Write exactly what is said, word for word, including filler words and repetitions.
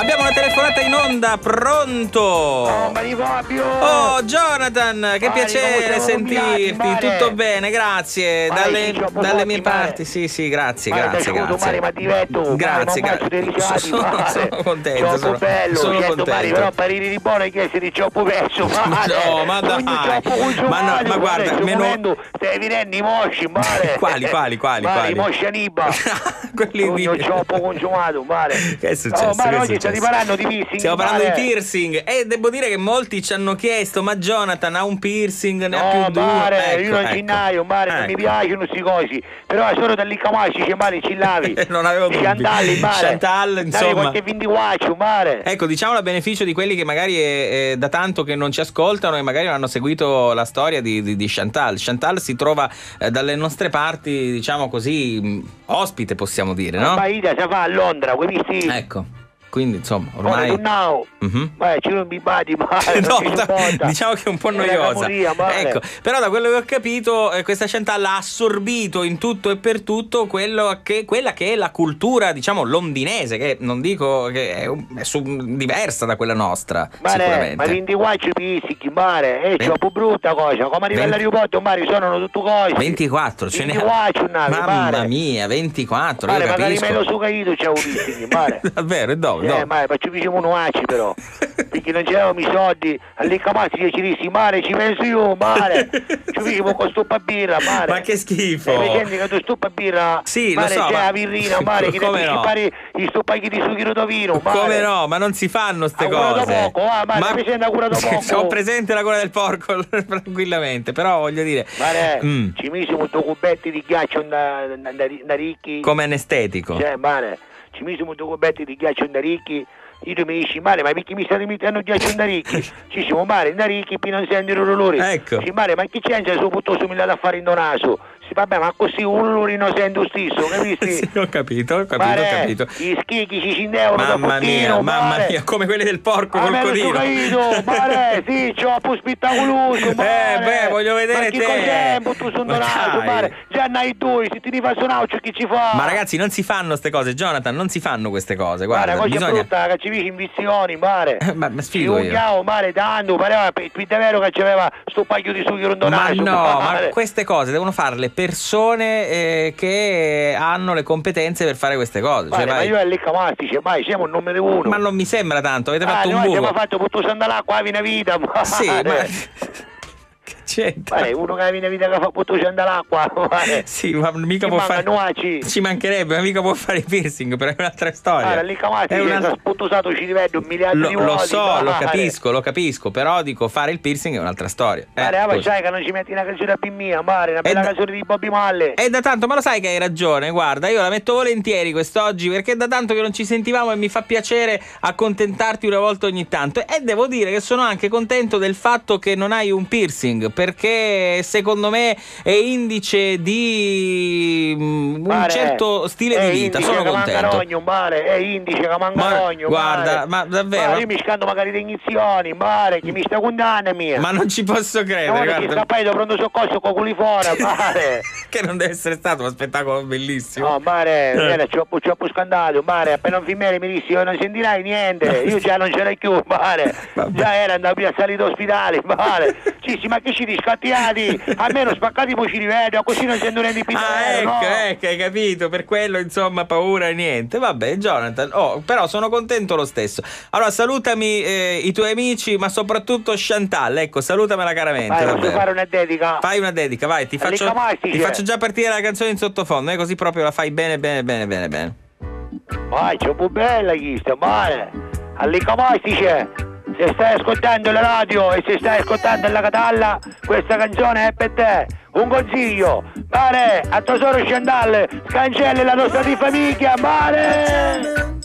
Abbiamo una telefonata in onda, pronto? Oh, Mario Fabio! Oh, Jonathan, che piacere sentirti, tutto bene, grazie. Dalle, dalle mie parti, sì, sì, grazie, grazie, grazie. Grazie, grazie. Sono, sono contento, sono, sono contento. Però pariri di buono che essere troppo perso, male. No, ma dai, ma no, ma guarda, meno... Stai virenni i mosci, male. Quali, quali, quali, quali? I mosci a nibba. Quelli di... Sognu troppo consumato, male. Che è successo? Oh, male, oggi state parlando di piercing. Stiamo parlando di piercing e devo dire che molti ci hanno chiesto: "Ma Jonathan ha un piercing? Ne ha più di uno?" No, male, io non ci n'aio, male, non mi piacciono sti cosi. Però solo da lì che mai ci male ci lavi. Non avevo dubbi. Chantal, male. Chantal, insomma. Qualche vintiquattro, male. Ecco, diciamolo a beneficio di quelli che magari è, è da tanto che non ci ascoltano e magari non hanno seguito la storia di, di, di Chantal. Chantal si trova eh, dalle nostre parti, diciamo così, mh, ospite, possiamo dire, no? Ma ida si fa a Londra, quei visti? Ecco, quindi insomma, ormai... Ora, now. Mhm. Ma ci non mi badi male, no, diciamo che è un po' noiosa. Ecco, però da quello che ho capito, eh, questa Chantal ha assorbito in tutto e per tutto quello che, quella che è la cultura, diciamo, londinese, che non dico che è, un, è su, diversa da quella nostra. Mare, ma vintiquattro pisichi, mare, è troppo brutta cosa. Come arriva all'aeroporto, mare, sonano tutte cose. Ventiquattro, ce n'è. Ventiquattro navi, mare. Mamma mia, ventiquattro, io capisco. Mare, magari me lo so caito c'è un pisichi, mare. Davvero, e dove, dove? Eh, mare, ma ci facciamo noi però. Perché non c'erano i soldi, all'Iccamazzi ci dissi, mare, ci penso io, mare. Ci facciamo con stuppa birra, mare. Ma che schifo. E mi senti che tu stuppa birra, sì, lo so, mare, c'è la birrina, mare, che ti fare i sto paghi di sughero d'ovino, mare. Come no? Ma non si fanno ste cose. Cura do poco, ah, mare, mi sento a cura do poco. Ho presente la cura del porco, tranquillamente, però voglio dire... Mare, ci misimu due cubetti di ghiaccio nda, nda, nda, nda ricchi. Come anestetico. Cioè, mare, ci misimu due cubetti di ghiaccio nda ricchi. Io mi dici, mare, ma perché mi state mettendo ghiaccio nda ricchi? Ci siamo, mare, nda ricchi, poi non senti il rumore. Ecco. Dici, mare, ma chi c'entra sto puttoso mi l'ha da fare in do naso? Sì, vabbè, ma così un lurino sente lo stesso, capisti? Sì, ho capito, ho capito, ho capito. I scheghi, cinque euro da... Mamma mia, mamma mia, come quelli del porco col codino. Mare, sì, troppo spettacoloso, mare. Eh, beh, voglio vedere te. Ma chi cos'è, un butto sondonato, mare? Già n'hai due, se ti ne fa sonaucio chi ci fa? Ma ragazzi, non si fanno ste cose, Jonathan, non si fanno queste cose, guarda, cosa bisogna... brutta, che ci dici invizioni, mare. Eh, ma, ma sfigo io. Ci unghjavo, mare, tanto, pareva, qui davvero che c'aveva sto paio di sughero in do naso, ma no, ma queste cose devono fare le persone, eh, che hanno le competenze per fare queste cose. Cioè, ma io e Lecca Mastice, mai, siamo il numero uno. Ma non mi sembra tanto, avete fatto un buco. Noi abbiamo fatto tutto Santa l'acqua, la vita, sì, ma che c'entra? Uno che la vita che fa tutto Santa l'acqua. Sì, ma mica può fare. Ci mancherebbe, ma mica può fare i piercing, però è un'altra storia. Allora, Lecca Mastice si è sputtusato, ci rivede un miliardo di volte. Lo so, lo capisco, lo capisco, però dico, fare il piercing è un'altra storia. Eh, mare, ma sai che non ci metti una canzone a mia, mare, una bella canzone di Bobby Malle. E da tanto, ma lo sai che hai ragione, guarda, io la metto volentieri quest'oggi perché è da tanto che non ci sentivamo e mi fa piacere accontentarti una volta ogni tanto. E devo dire che sono anche contento del fatto che non hai un piercing, perché secondo me è indice di mm, un certo stile di vita. Sono contento. Mare, è indice che manca l'ogno, mare. Guarda, ma davvero? Mare, io mi scanto magari le iniezioni, mare, che mi sta cundanna mia. Ma non ci posso credere, guarda. Scappai da pronto soccorso con culi fora, mare. Che non deve essere stato uno spettacolo bellissimo. No, mare, era troppo, troppo scandato, mare. Appena un infermiere mi disse, io non sentirai niente, io già non c'era più, mare. Già era andato via, salito ospedale, mare. Sì, sì, ma che ci scattiati? Almeno spaccati mo ci rivedo, così non sento niente più. Ah, ecco, ecco, hai capito, per quello, insomma, paura e niente. Vabbè, Jonathan, oh, però sono contento lo stesso. Allora, salutami, eh, i tuoi amici, ma soprattutto Chantal, ecco, salutamela caramente. Vai, posso fare una dedica? Fai una dedica, vai, ti faccio, ti faccio già partire la canzone in sottofondo, eh, così proprio la fai bene, bene, bene, bene, bene. Vai, troppo bella chista, mare. Allicca Mastice, se stai ascoltando la radio e se stai ascoltando la Catalla, questa canzone è per te. Un consiglio, mare, a tua sora Chantal, scancelli la nostra di famiglia, mare!